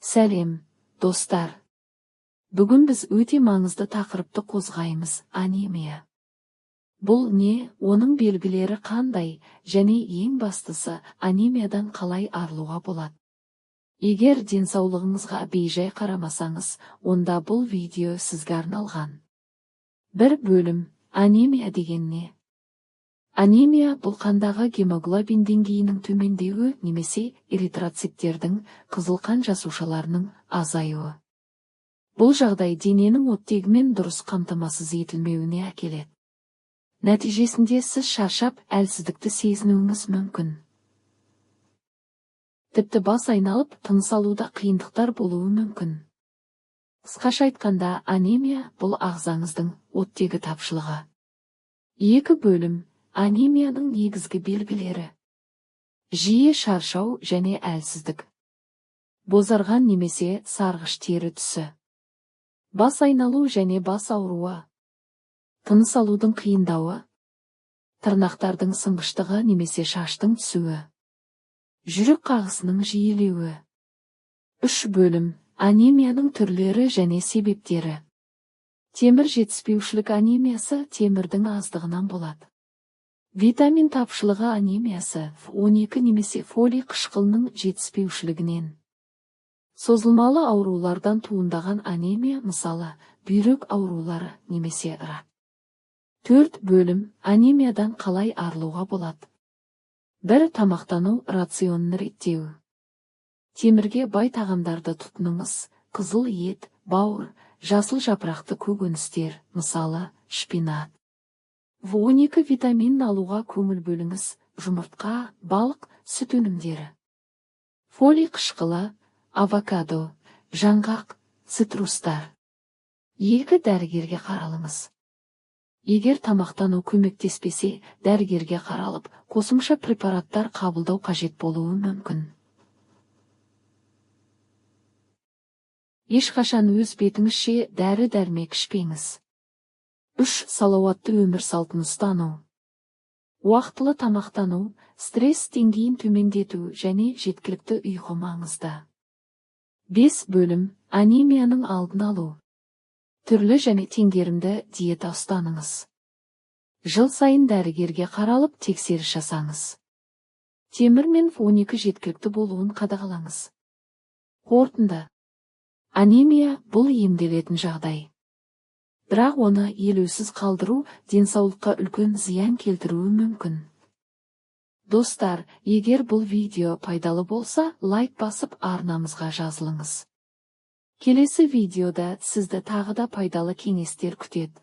Сәлем, достар! Бүгін біз өте маңызды тақырыпты қозғаймыз: анемия. Бұл не, оның белгілері қандай және ең бастысы, анемиядан қалай арылуға болады? Егер денсаулығыңызға бейжай қарамасаңыз, онда бұл видео сізге арналған. Бір бөлім: анемия деген не? Анемия – бұл қандағы гемоглобин деңгейінің төмендеуі немесе эритроциттердің, қызыл қан жасушаларының азаюы. Бұл жағдай дененің оттегімен дұрыс қамтамасыз етілмеуіне әкеледі. Нәтижесінде сіз шаршап, әлсіздікті сезінуіңіз мүмкін. Тіпті бас айналып, тыныс алуда қиындықтар болуы мүмкін. Қысқаша айтқанда, анемия – бұл ағзаңыздың оттегі тапшылығы. Екі бөлім: анемияның негізгі белгілері. Жиі шаршау және әлсіздік. Бозарған немесе сарғыш тері түсі. Бас айналу және бас ауруы. Тыныс алудың қиындауы. Тырнақтардың сынғыштығы немесе шаштың түсуі. Жүрек қағысының жиілеуі. Үш бөлім: анемияның түрлері және себептері. Темір жетіспеушілік анемиясы темірдің аздығынан болады. Витамин тапшылығы анемиясы 12 немесе фолий қышқылының жетіспеушілігінен. Созылмалы аурулардан туындаған анемия, мысалы, бүйрек аурулары немесе рак. Төрт бөлім: анемиядан қалай арылуға болады? Бір, тамақтану рационын реттеу. Темірге бай тағамдарды тұтыныңыз: қызыл ет, бауыр, жасыл жапырақты көкөністер, мысалы, шпинат. В 12 витаминін алуға көңіл бөліңіз: жұмыртқа, балық, сүт өнімдері. Фолий қышқылы: авокадо, жаңғақ, цитрустар. Екі, дәрігерге қаралыңыз. Егер тамақтану көмектеспесе, дәрігерге қаралып, қосымша препараттар қабылдау қажет болуы мүмкін. Ешқашан өз бетіңізше дәрі-дәрмек ішпеңіз. Үш, салауатты өмір салтын ұстану. Уақытылы тамақтану, стресс деңгейін төмендету және жеткілікті ұйқы маңызды. Бес бөлім: анемияның алдын алу. Түрлі және теңгерімді диета ұстаныңыз. Жыл сайын дәрігерге қаралып, тексеріс жасаңыз. Темір мен В 12 жеткілікті болуын қадағалаңыз. Қорытынды. Анемия – бұл емделетін жағдай. Бірақ оны елеусіз қалдыру денсаулыққа үлкен зиян келтіруі мүмкін. Достар, егер бұл видео пайдалы болса, лайк басып, арнамызға жазылыңыз. Келесі видеода сізді тағы да пайдалы кеңестер күтеді.